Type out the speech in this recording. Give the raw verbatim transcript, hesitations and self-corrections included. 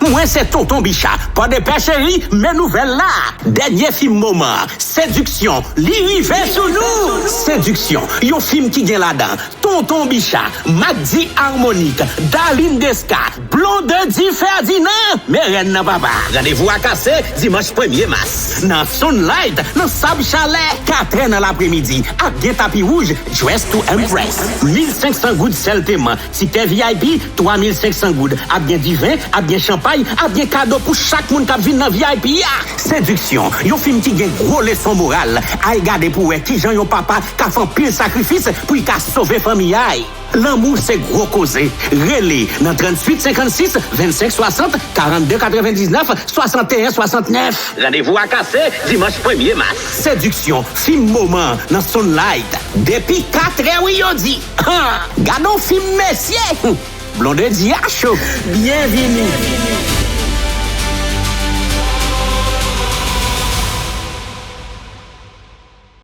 Mwen se Tonton Bicha, Pòdepè cheri, men nouvèl la. Dènye fim moman, Sediksyon, li rive sou nou. Sediksyon, yon fim ki gen ladan Tonton Bicha, Magdi Harmonik, Darline Desca, Blondedy Ferdinand, men rèn nan papa. Randevou a kase dimanch premye mas nan Sunlight, nan Sab Chalè, katrè nan lapremidi, ap gen tapi wouj, Dress to Impress. Mil senk san goud sèl peman, tikè V I P, twa mil senk san goud, ap gen diven, ap gen chanpay, ap gen kado pou chak moun k ap vin nan V I P a. Sediksyon, yon fim ki gen gwo leson moral. Al gade pou wè kijan yon papa ka fè anpil sakrifis pou l ka sove fanmi a. Lanmou se gwo koze. Rele nan tranntuit senkannsis, vennsenk swasant, karannde katrevendiznèf, swasanteyen swasantnèf. Randevou a kase dimanch premye mas. Sediksyon, fim moman nan Sunlight. Depi katrè wi yo di. Ha! Gade yon fim mesye! Blondedy a cho. Byenvini.